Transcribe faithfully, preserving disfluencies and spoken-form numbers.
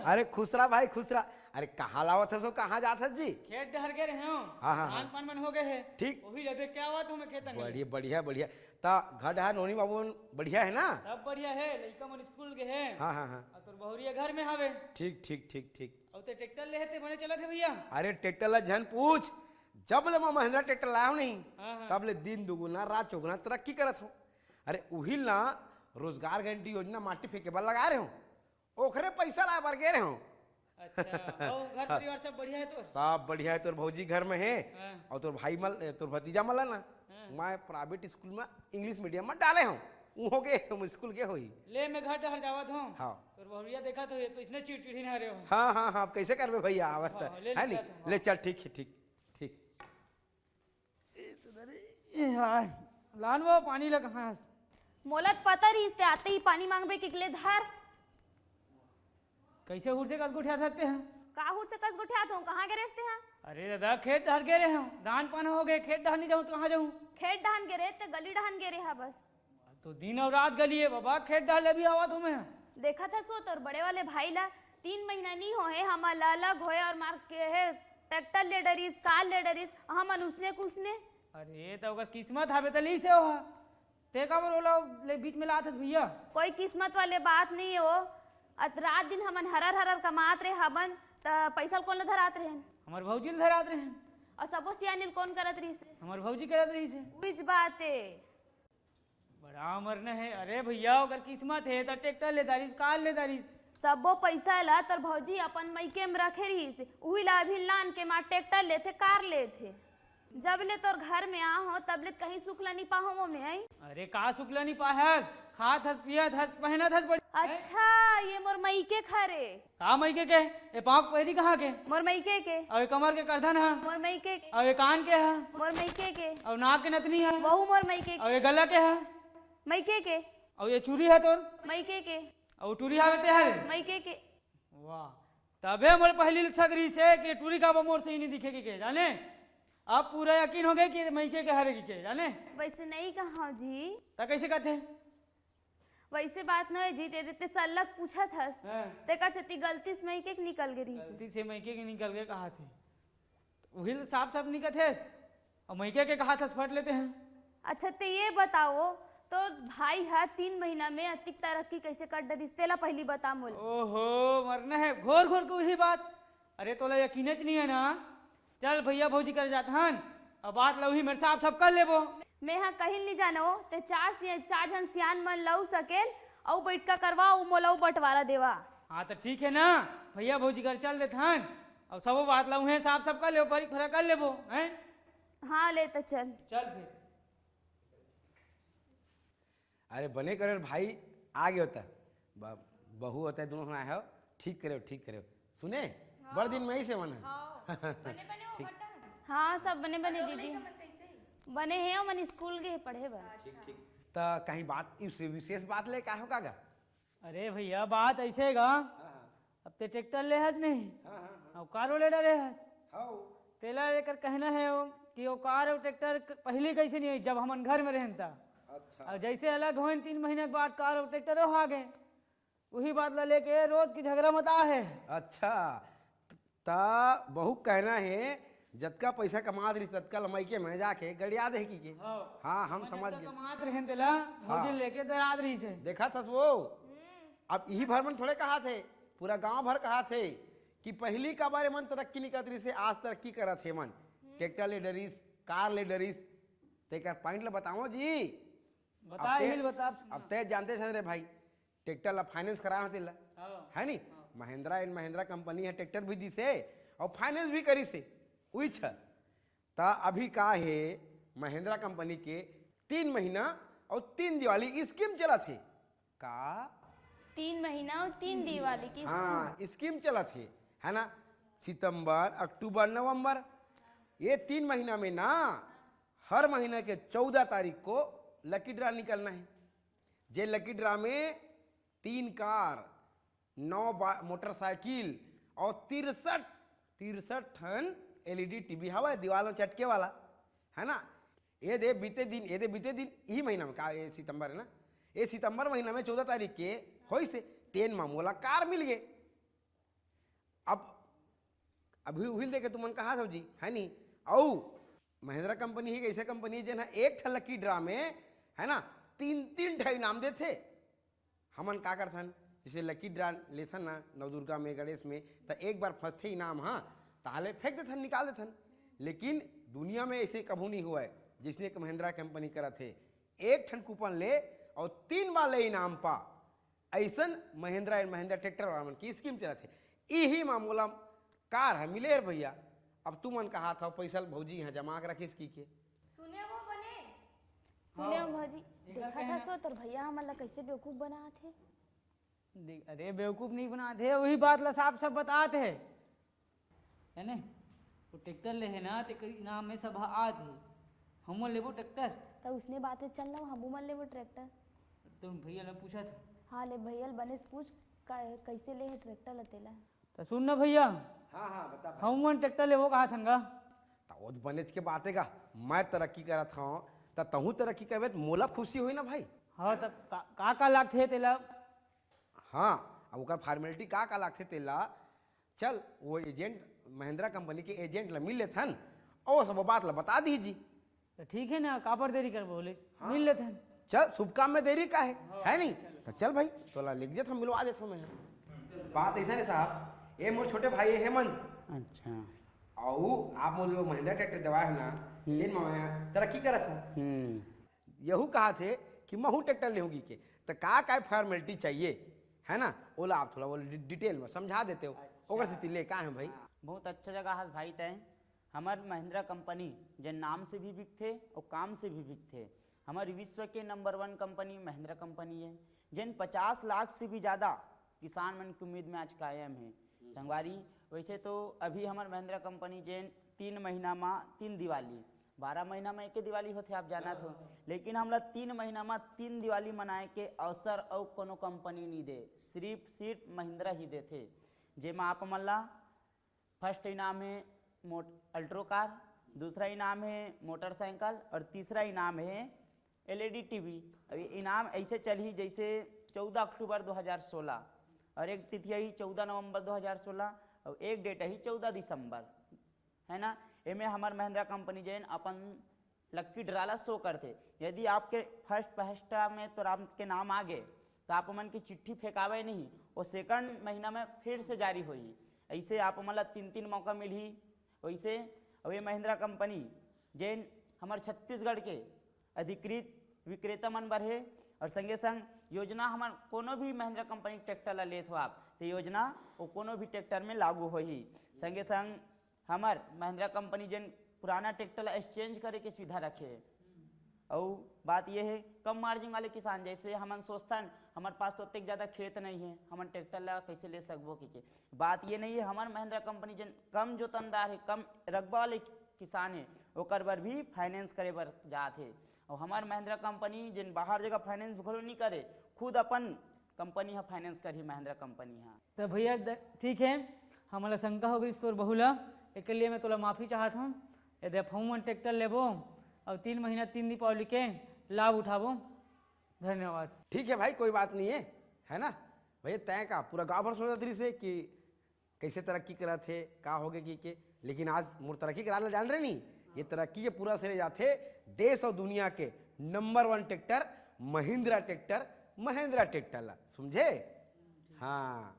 अरे खुश रहा भाई, खुश रहा। अरे कहाँ लावत हस, कहाँ जात हस जी? खेत डहर गे रहे हंव। हाँ, हाँ, धान हाँ। पान मन हो गए हे। ठीक। वही ला देख के आवत हंव मैं खेतन में। बढ़िया, बढ़िया, बढ़िया। त घर डहर नोनी बाबू मन बढ़िया हे ना? सब बढ़िया हे, लइका मन स्कूल गे हे। हाँ, हाँ, हाँ। अउ तोर बहुरिया घर में हवे। ठीक, ठीक, ठीक, ठीक। अउ ते ट्रैक्टर ले हे ते बने चलत हे भैया। अरे ट्रैक्टर ला झन पूछ, जब ले मैं महिंद्रा ट्रैक्टर लाया हंव नहीं, हाँ, हाँ। तब ले दिन दुगुना रात चौगुना तरक्की करत हंव। अरे उही ला रोजगार गारंटी योजना माटी फेंके बर लगा रहे हंव। ओखरे पैसा लाए बर गे रहे हंव। अच्छा, अउ घर परिवार सब बढ़िया हे तोर? सब बढ़िया हे, तोर भौजी घर में हे, हाँ। अउ तोर भाई मन, तोर भतीजा मन ला ना, हाँ। मैं प्राइवेट स्कूल में इंग्लिश मीडियम में डाले हंव। उहों गे, हम स्कूल गे होही। ले, मैं घर डहर जावत हंव। हाँ। तोर बहुरिया देखत होही, तो इसने चिड़चिड़ी ना रहे हो। हाँ, हाँ, हाँ, अब कैसे करबे भैया, आवत हाँ, त, ले, है ले नी? जात हंव, ले हाँ। चल, ठीक हे, ठीक, ठीक। ए, तो अरे, ए, हाय। लान वो पानी ला कहाँ हस? मोला त पता रहिस ते आते ही पानी मांगबे कि ले धर। कैसे हुर से कस गोठियात हस ते ह? का हुर से कस गोठियात हंव? कहाँ गे रेहेस ते ह? अरे दादा, खेत डहर गे रहे हंव, धान पान हो गए, खेत डहर नहीं जाहूँ तो कहाँ जाहूँ? खेत डहन गे रहे ते गली डहन गे रहे हा बस। तो दिन अउ रात गली हे बाबा, खेत डहर ले भी आवत हंव मैं। देखत हस वो तोर बड़े वाले भाई ला, तीन महीना नहीं होहे, हमन ला अलग होए अउ मार के हे, ट्रैक्टर ले डरिस, कार ले डरिस, हमन उसने कुसने। अरे, त ओकर किस्मत हवे त लीस हे ओहा। ते काबर ओला ले बीच में लात हस भैया? कोई किस्मत वाले बात नहीं हे वो। अत रात दिन हमन हरर हरर कमात रहे हबन, त पैसा ल कोन ल धरात रहेन? हमर भौजी ल धरात रहेन। अउ सबो सियानी ल कोन करत रहिस? हमर भौजी करत रहिस हे। उहीच बात हे। बड़ा अमर न हे। अरे भैया, ओकर किस्मत हे त ट्रैक्टर ले दारिस, कार ले दारिस। सबो पैसा ला तोर भौजी अपन मइके में रखे रहिस, उही ला अभी लान के मार ट्रैक्टर लेथे, कार लेथे। जब ले तोर घर में आ हो, तब ले कहीं सुख ला नहीं पाहो वो में आई। अरे का सुख ला नहीं पाहस? खात हस, पियत हस, पहनत हस, बड़ी अच्छा, ये मोर मइके खरे। का मइके के? ए पाँव के पैरी कहाँ के? मोर मइके के। अउ ए कमर के करधन ह? मोर मइके के। अउ ए कान के ह? मोर मइके के। अउ नाक के नथनी ह? वहू मोर मइके के। अउ ए गला के ह? मइके के। अउ ए चूरी ह तोर? मइके के। अउ टूरी हावे ते हरे? मइके के। वाह, तभे मोर पहली ल सक रहिस हे कि टूरी काबर मोर सही नहीं दिखे के, के जाने? अब पूरा यकीन हो गए कि मइके के हरे के, के जाने? वैसे नहीं कहा जी। त कैसे कहते? वैसे बात नहीं जी, ते, ते सल्लक पूछत हस। हाँ। तेकर सेती गलती से मइके के निकल गे रहिस। गलती से मइके के निकल गे कहा थे। उही ल साफ साफ नहीं कथेस। अउ मइके के कहा थस फट लेते हैं। अच्छा, ते ये बताओ, तो भाई ह तीन महीना में अतिक तरक्की कैसे कर डरिस? तेला पहली बता मोला। ओहो, मरना है, घोर घोर के उही बात। अरे, तोला यकीनच नहीं है ना? चल भैया भौजी कर जात हन, अब बात लउही मेरे साफ साफ कर लेबो। मैं हा कहीं नहीं जानो, ते चार सिया-, चार झन सियान मन लऊ सकेल, अउ बैठका करवा, अउ मोला अउ बंटवारा देवा। हाँ, तो ठीक है ना, भैया भौजी कर चल देत हन, अउ सबो बात लउहे साफ साफ कर लेबो, फरीक फरक कर लेबो, हैं? हाँ, ले तो चल। चल फिर। अरे बने करे भाई, आ गए होता। ब-, बहू होता है, दोनों सुना है, ठीक करे, ठीक करे। सुने? हाँ। बड़ दिन में ही से मन है। हाँ। बने, बने हो, ठीक। बटन? हाँ, सब बने, बने और दीदी। लइका मन कैसे? बने हैं, मन स्कूल गए पढ़े बर। अच्छा। ठीक, ठीक। त कहीं बात, इस विशेष बात ले का हो का गा? अरे भैया, बात ऐसे गा, हाँ, हाँ। अब ते ट्रैक्टर ले हस नहीं, हाँ, हाँ, हाँ। अब कारो ले डरे हस। हाँ। तेला एकर कहना है वो कि वो कार और ट्रैक्टर क-, पहली कैसे नहीं आई, जब हमन घर में रहन ता। अच्छा। और जैसे अलग होइन, तीन महीना के बाद कार और ट्रैक्टर हो आ गए। वही बात ला लेके रोज की झगड़ा मता है। अच्छा, त-, ता बहुत कहना है, जतका पैसा कमात रही, ततका ल मइके में जाके गड़िया दे की के। हाँ। हाँ, हम हमन समझ जतका गए। कमात रहेन तेला, हाँ। भौजी लेके दरात रही से। देखा थस वो? हम्म। अब इही भर मन थोड़े कहा थे, पूरा गांव भर कहा थे कि पहली का बारे मन तरक्की नहीं करत रही से, आज तरक्की करत हे मन। हम्म। ट्रैक्टर ले डरिस, कार ले डरिस, तेकर पॉइंट ल बताओ जी। बता, अब ते, हिल बता, अब सुना। ते जानते छे रे भाई, ट्रैक्टर ला फाइनेंस कराए होते ला, हाँ, है नी? हाँ। महिंद्रा एंड महिंद्रा कंपनी है, ट्रैक्टर भी दिसे और फाइनेंस भी करिसे, उही छ। त अभी का है, महिंद्रा कंपनी के तीन महीना और तीन दिवाली स्कीम चलत हे। का? तीन महीना और तीन दिवाली की हाँ, स्कीम चलत हे, है ना? सितंबर, अक्टूबर, नवंबर, ये तीन महीना में ना, हर महीना के चौदह तारीख को लकी ड्रा निकलना है। जे लकी ड्रा में तीन कार, नौ बा-, मोटरसाइकिल और तिरसठ, तिरसठ ठन एलईडी टीवी हवा दीवाल में चटके वाला, है ना? ये दे बीते दिन, ये दे बीते दिन, यही महीना में, का ये सितंबर है ना, ये सितंबर महीना में चौदह तारीख के होइस हे, तेन म मोला कार मिल गए। अब अभी उहिल देके तुमन कहा था जी, है नी? अउ महिंद्रा कंपनी ही एक ऐसे कंपनी है जेन ह एक ठन लकी ड्रा में, है ना, तीन तीन ठा इनाम देथे। हमन का करथन, जैसे लकी ड्रा लेथन ना नवदुर्गा में, गणेश में, त एक बार फंसथे इनाम, हाँ, ताहले फेंक देथन, निकाल देथन। लेकिन दुनिया में ऐसे कभू नहीं हुआ है, जिसने एक महिंद्रा कंपनी करत है, एक ठन कूपन ले और तीन बार ले इनाम पा। ऐसन महिंद्रा एंड महिंद्रा ट्रैक्टर वाला मन की स्कीम चलत है। इही मा मोला कार ह मिले रे भैया। अब तुमन कहा था पैसा ल भौजी यहाँ जमा के रखिस की के। सुने वो बने। सुने हो भौजी, देखा था सो तोर भैया हमन ला कैसे बेवकूफ बनात हे। देख, अरे बेवकूफ नहीं बनात हे, वही बात ला साफ साफ बतात हे। है ने? वो ट्रैक्टर ले हे ना, तेकर इनाम में सब आत हे। हमन लेबो ट्रैक्टर। त उसने बात है, चल ना हमू मन लेबो ट्रैक्टर। तुम भैया ला पूछा था। हाँ ले भैया ल बने से पूछ, का, कैसे ले हे ट्रैक्टर ला तेला। त सुन ना भैया, हाँ हाँ, बता भाई। हम मन ट्रैक्टर लेबो कहा थन गा। त वो तो बनेच के बात है गा, मैं तरक्की करत हूँ, त तहूँ तरक्की करबे त मोला खुशी होई ना भाई। हाँ, तब का का, का लागथे तेला? हाँ, अब ओकर फॉर्मेलिटी का का लागथे तेला, चल वो एजेंट, महिंद्रा कंपनी के एजेंट ला मिल लेथन, और सब बात ला बता दी जी। त ठीक है ना, काबर देरी करबो बोले, मिल लेथन। चल, शुभ काम में देरी का है, है नहीं? त चल भाई, तोला लिख देत हूँ, मिलवा देत हूँ मैं। बात ऐसा नहीं साहब, ये मोर छोटे भाई है हेमंत, अच्छा। अउ आप मोर जो महिंद्रा ट्रैक्टर देवाए हो ना, तेन में मैं तरक्की करत हूँ। हम्म। यहू कहा थे कि महू ट्रैक्टर लेहूँ के, त का का फॉर्मेलिटी चाहिए, है ना, ओला आप थोड़ा वो डि-, डिटेल में समझा देते हो। ओकर सेती ले का है भाई? बहुत अच्छा जगह हस भाई तैं। हमर महिंद्रा कंपनी जेन नाम से भी बिकथे और काम से भी बिकथे। हमर विश्व के नंबर वन कंपनी महिंद्रा कंपनी है, जेन पचास लाख से भी ज्यादा किसान मन के उम्मीद में आज कायम है। संगवारी, वैसे तो अभी हमर महिंद्रा कंपनी जेन तीन महीना मा तीन दिवाली, बारह महीना में एके दिवाली होथे, आप जानत हो, लेकिन हमला तीन महीना मा तीन दिवाली मनाए के अवसर अउ कोनो कंपनी नहीं दे, सिर्फ सिर्फ महिंद्रा ही देथे, जेमा आप मन ला फर्स्ट इनाम है मोट अल्ट्रो कार, दूसरा इनाम है मोटरसाइकिल और तीसरा इनाम है एलईडी टीवी। अब ये इनाम ऐसे चलही जैसे चौदह अक्टूबर दो हज़ार सोलह और एक तिथियाई चौदह नवंबर दो हज़ार सोलह और एक डेट ही चौदह दिसंबर, है ना। एमे हमर महिंद्रा कंपनी जेन अपन लक्की ड्रा ला शो करथे। यदि आपके फर्स्ट पहस्टा में तो आपके नाम आ गए, तो आप मन की चिट्ठी फेंकावे नहीं, वो सेकंड महीना में फिर से जारी होही। ऐसे आप मन ला तीन तीन मौका मिलही। वैसे अब ये महिंद्रा कंपनी जेन हमर छत्तीसगढ़ के अधिकृत विक्रेता मन बर हे और संगे संग योजना हमर कोनो भी महिंद्रा कंपनी ट्रैक्टर ला लेत हो आप, तो योजना वो कोनो भी ट्रैक्टर में लागू होही। संगे संग हमर महिंद्रा कंपनी जेन पुराना ट्रैक्टर ला एक्सचेंज करे के सुविधा रखे हे। अउ बात ये है, कम मार्जिन वाले किसान, जैसे हमन सोचथन हमर पास तो ओतेक ज्यादा खेत नहीं है, हमन ट्रैक्टर ला कैसे ले सकबो कि के। बात ये नहीं है, हमर महिंद्रा कंपनी जेन कम जोतनदार है, कम रकबा वाले किसान है, ओकर बर भी फाइनेंस करे बर जात है। और हमर महिंद्रा कंपनी जेन बाहर जगह फाइनेंस घलो नहीं करे, खुद अपन कंपनी ह फाइनेंस करही, महिंद्रा कंपनी ह। तो भैया द- ठीक है, हमला शंका हो गई तोर बहू ला, एकर लिए मैं तोला माफी चाहत हूँ। यदि आप हम ट्रैक्टर लेबो और तीन महीना तीन दीपावली के लाभ उठाबो। धन्यवाद। ठीक है भाई, कोई बात नहीं है, है ना भैया? तय का पूरा गांव भर सोचत रहिस हे कि कैसे तरक्की करत हे, का होगे कि के, लेकिन आज मोर तरक्की करा ला जान रहे नहीं, ये तरक्की के पूरा श्रेय जाथे देश और दुनिया के number one tractor Mahindra tractor, Mahindra tractor ला, समझे? हाँ,